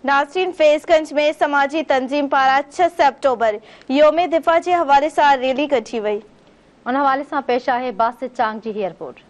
ناظرين فيض گنج ۾ سماجي تنظيم پاران ڇهه سيپٽمبر يوم دفاع جي حوالي سان ريلي ڪڍي وئي. ان حوالي سان پيش آهي باسط چانگ جي هيء رپورٽ.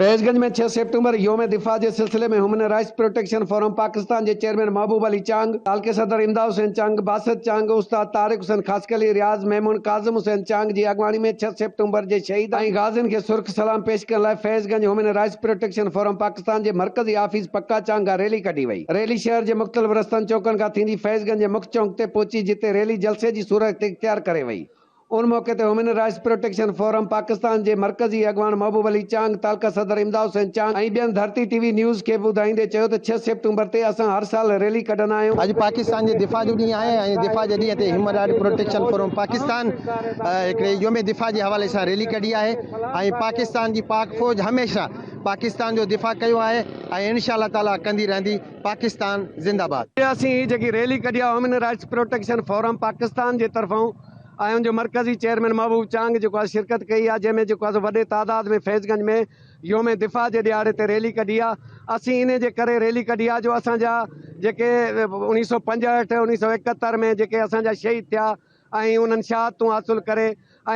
فيض گنج ۾ ڇهه سيپٽمبر يوم دفاع جي سلسلي ۾ human rights protection forum Pakistan جي چيئرمين محبوب علي چانگ، تعلقي صدر امداد حسين چانگ، باسط چانگ، استاد طارق حسين خاصخيلي، رياض ميمڻ، ڪاظم حسين چانگ جي اڳواڻي ۾ ڇهه سيپٽمبر جي شهيدن ۽ غازين کي سرخ سلام پيش ڪرڻ لاء Faiz Ganj human rights protection forum Pakistan جي مرڪزي آفيس پڪا چانگ کان ريلي ڪڍي وئي. ريلي شهر جي مختلف رستن چوڪن کان ٿيندي فيض گنج جي مک چونڪ تي پهچي جتي ريلي جلسي جي صورت اختيار ڪري وئي. ان موقعي تي human rights protection forum Pakistan جي مرڪزي اڳواڻ محبوب علي چانگ، تعلقه صدر امداد حسين چانگ ۽ ٻين ڌرتي ٽي وي نيوز کي ٻڌائيندي چيو ته ڇهه سيپٽمبر تي اسان هر سال ريلي ڪڍندا آهيون. اڄ پاڪستان جي دفاع جو ڏينهن آهي ۽ دفاع جي ڏينهن تي human rights protection forum Pakistan هڪڙي يوم دفاع جي حوالي سان ريلي ڪڍي آهي ۽ پاڪستان جي پاڪ فوج هميشه پاڪستان جو دفاع ڪيو آهي ۽ انشاء الله تعاليٰ ڪندي رهندي پاڪستان زنده باد. اسين هي جيڪي ريلي ڪڍي آهي human rights protection forum Pakistan جي طرفان ۽ ان جو مرڪزي چيئرمين محبوب چانگ جيڪو آهي شرڪت ڪئي آهي جنهن ۾ جيڪو آهي سو وڏي تعداد ۾ فيض گنج ۾ يوم دفاع جي ڏهاڙي تي ريلي ڪڍي آهي اسين انهي جي ڪري ريلي ڪڍي آهي جو اسان جا جيڪي اوڻيهه سو پنجهٺ اوڻيهه سو ايڪهتر ۾ جيڪي اسان جا شهيد ٿيا ۽ انهن شهادتون حاصل ڪري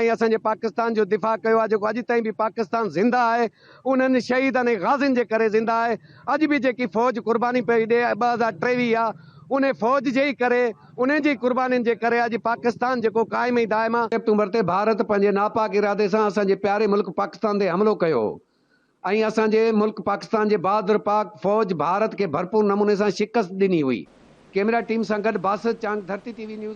۽ اسان جي پاڪستان جو دفاع ڪيو آهي جيڪو اڄ تائين به پاڪستان زنده آهي انهن شهيدن ۽ غازين جي ڪري زنده آهي اڄ به جيڪي فوج قرباني پئي ڏي 2023 آهي انهي فوج جي ئي ڪري انهن جي قربانين جي ڪري اڄ پاڪستان جيڪو قائم ۽ دائم آ. سيپٽمبر تي ڀارت پنهنجي ناپاڪ ارادي سان اسان جي پياري ملڪ پاڪستان تي حملو ڪيو هو ۽ اسان جي ملڪ پاڪستان جي بهادر پاڪ فوج ڀارت کي ڀرپور نموني سان شڪست ڏني هئي. ڪيميرا ٽيم سان گڏ باسط چانگ ڌرتي ٽي وي نيوز.